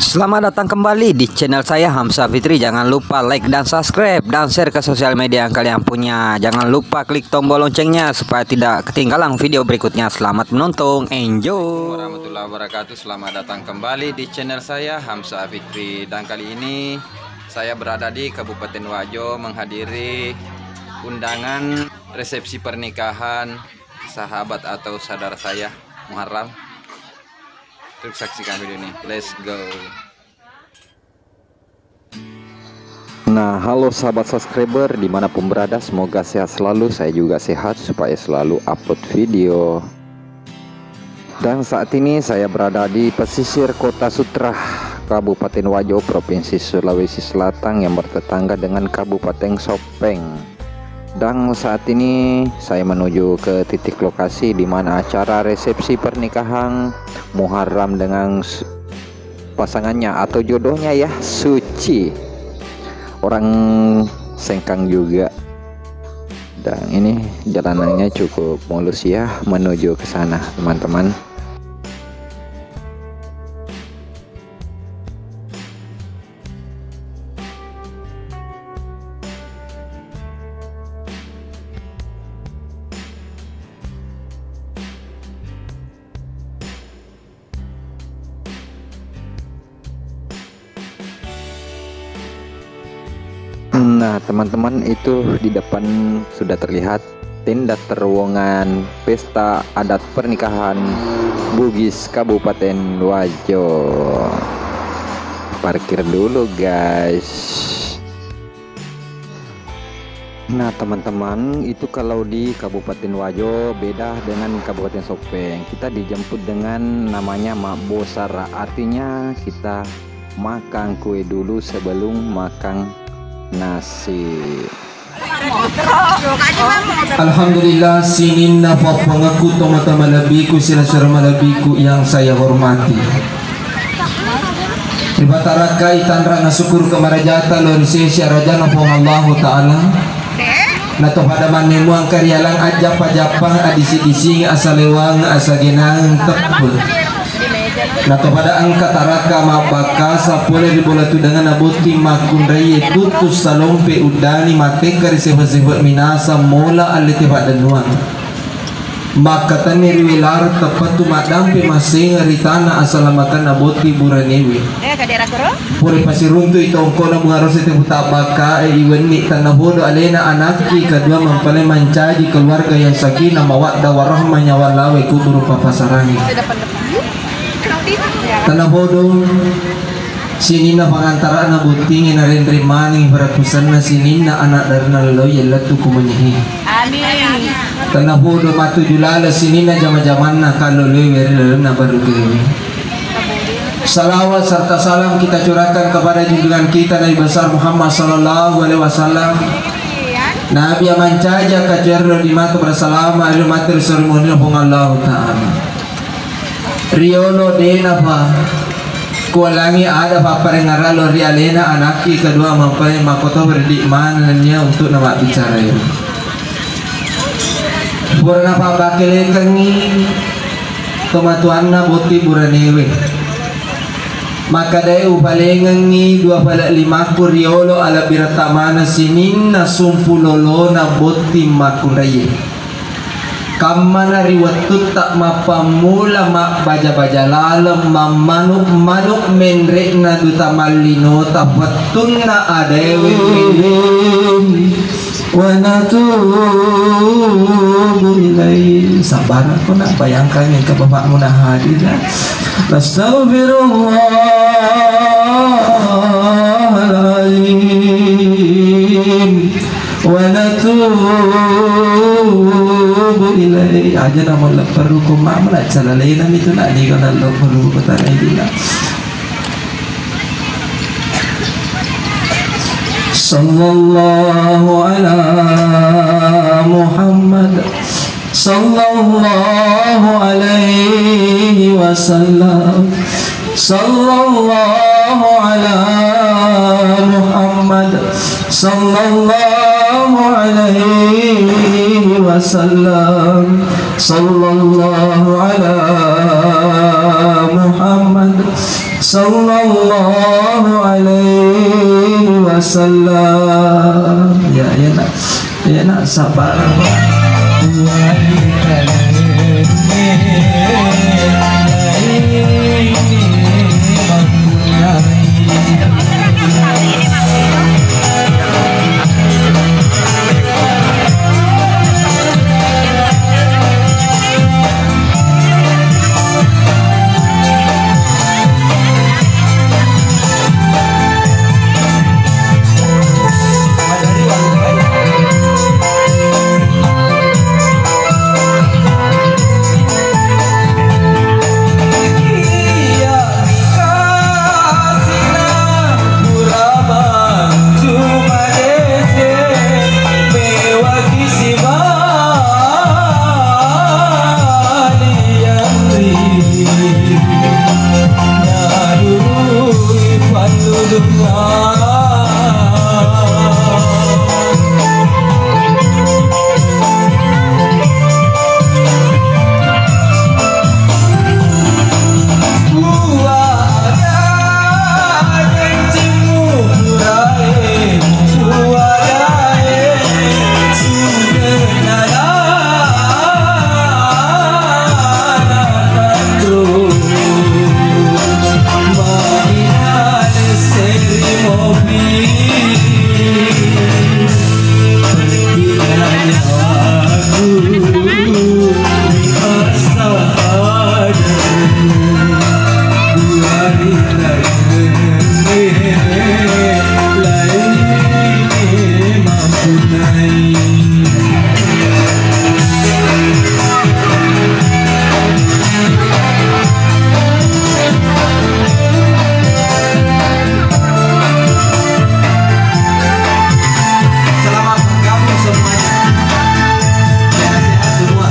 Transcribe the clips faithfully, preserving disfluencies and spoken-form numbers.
Selamat datang kembali di channel saya, Hamsa Fitri. Jangan lupa like dan subscribe dan share ke sosial media yang kalian punya. Jangan lupa klik tombol loncengnya supaya tidak ketinggalan video berikutnya. Selamat menonton, enjoy. Warahmatullahi wabarakatuh. Selamat datang kembali di channel saya, Hamsa Fitri. Dan kali ini saya berada di Kabupaten Wajo menghadiri undangan resepsi pernikahan sahabat atau saudara saya, Muharram. Terus saksikan video ini. Let's go. Nah, halo sahabat subscriber dimanapun berada, semoga sehat selalu. Saya juga sehat supaya selalu upload video. Dan saat ini saya berada di pesisir Kota Sutra, Kabupaten Wajo, Provinsi Sulawesi Selatan, yang bertetangga dengan Kabupaten Sopeng. Dan saat ini saya menuju ke titik lokasi di mana acara resepsi pernikahan Muharram dengan s- pasangannya atau jodohnya, ya, Suci. Orang Sengkang juga. Dan ini jalanannya cukup mulus, ya, menuju ke sana, teman-teman. Nah, teman-teman, itu di depan sudah terlihat tenda terowongan pesta adat pernikahan Bugis Kabupaten Wajo. Parkir dulu, guys. Nah, teman-teman, itu kalau di Kabupaten Wajo beda dengan Kabupaten Sopeng. Kita dijemput dengan namanya Mabbosara, artinya kita makan kue dulu sebelum makan nasi. Alhamdulillah, sininna pappangekku, tomatoa malebbiku, sila-sila malebbiku yang saya hormati. Ripatarakkai tanra na syukur kemarajata lo ri sesi arajana Puang Allahu Ta'ala. Nato pada mannemuang karialang ajjappa-jappang, adisi-dising, asalewang, asagenang, teppe. Nato pada engka tarakka mabbakasa pole ri bola tudangana botting makkunraie, tuttu salompe uddani mattekka ri sefe-sefe minasa mola allete paddennuang. Makkatenni ri welareng teppettu maddampe massengeng ri tana asalamakenna botting buranewe. Pura pasiruntui tongkona bunga rose te putabakkae iwenni, tennapodo alena anakki kedua mempelai mancaji keluarga yang sakinah mawaddah warahmah, nyawa lawe kuburu papasarangi. Tennapodo sininna pangantarana bottingnge narenreng manengi parakusanna sininna anak darna laloe lettu kumenyehe. Amin. Tennapodo matuju laleng sininna jama-jamanna kalloloe ri lalenna barukewe. Salawat serta salam kita curahkan kepada junjungan kita Nabi besar Muhammad sallallahu alaihi wasallam. Nabi yang mancaji kacuerro di mata bersalama ri mata ri sorimunna Puang Allahu Ta'ala. Riolo denapa kualangi ada papparengngarang lo ri alena anakki kedua mempelai makkoto berdik manennia untuk nama bicara itu. Pura napabbakelekengngi tomatoanna botting buranewe. Makkadae upalengengngi dua pale limakku riolo alebbiretta maneng sininna sumpu lolona botting makkunraie. Kammana ri wettutta mappammula mabbaja-baja laleng mammanu-manu menre'na duta mallinota wettunna adae. Wa natubu ilaih. Sabarako nak, bayangkan engka bapakmu na hadir, ya. Nastaghfirullahaladzim. Wa natubu ilaih. Aja namun lepperu ko mama nak calalena itu nak, di kana lepperu ko tanai dina. Sallallahu ala Muhammad. Sallallahu alaihi wasallam. Sallallahu ala Muhammad. Sallallahu alaihi wasallam. Sallallahu ala Muhammad. Sallallahu alaihi wasallam. Ya, ya, nak. Ya, nak, sabar. Selamat bergabung semuanya. Sehat-sehat semua.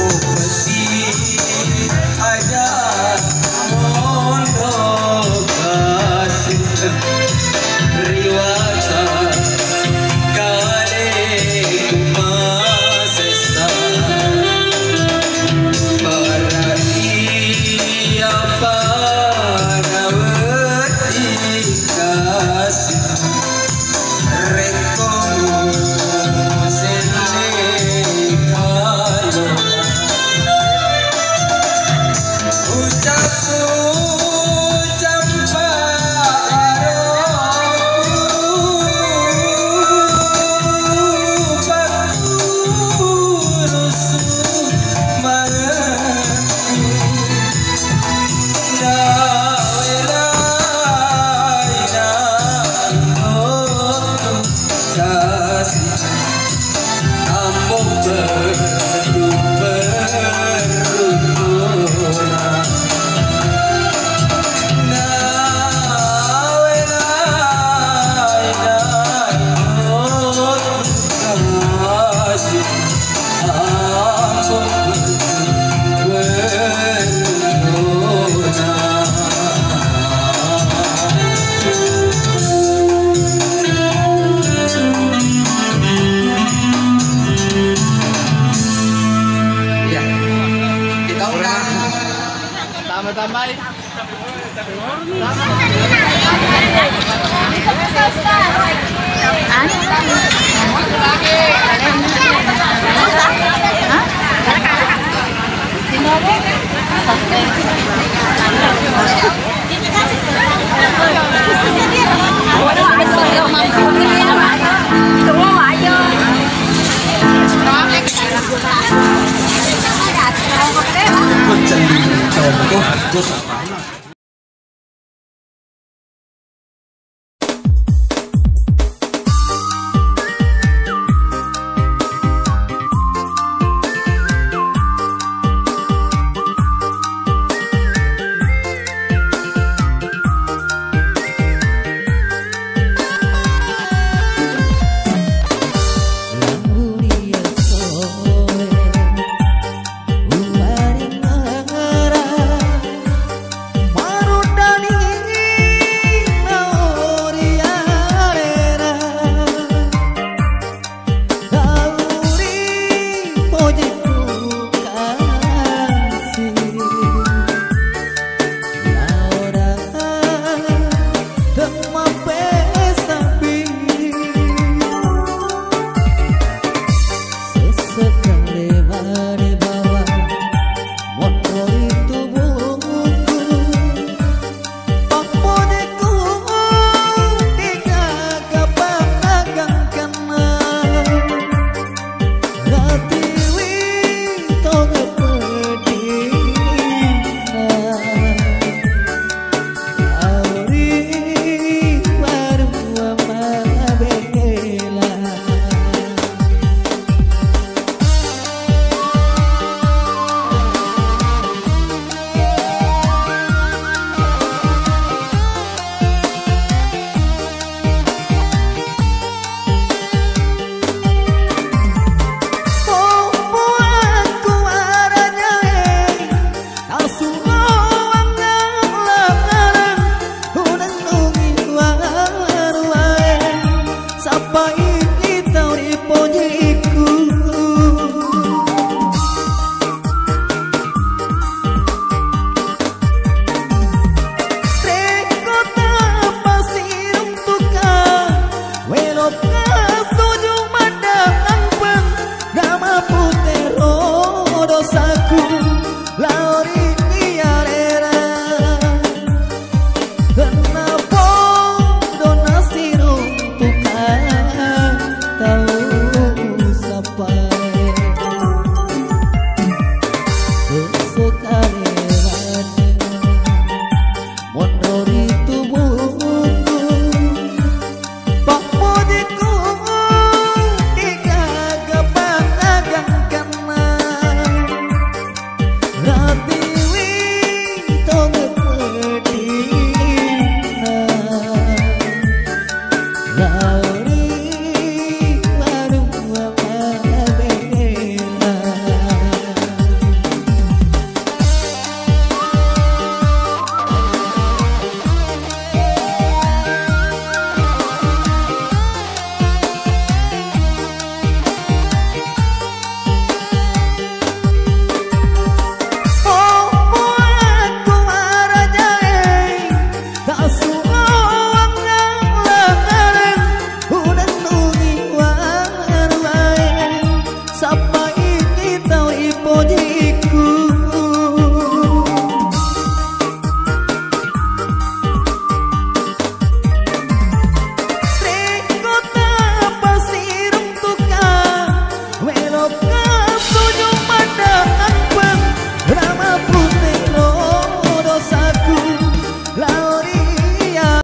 Upasi aja monro kasih riwata kaleku masessa. Para iya para wedding kasih. Rekko muselle kalo ucapku campa aroku pakkurusu mangettu. Iya. Kita ulang. Tambah-tambahin.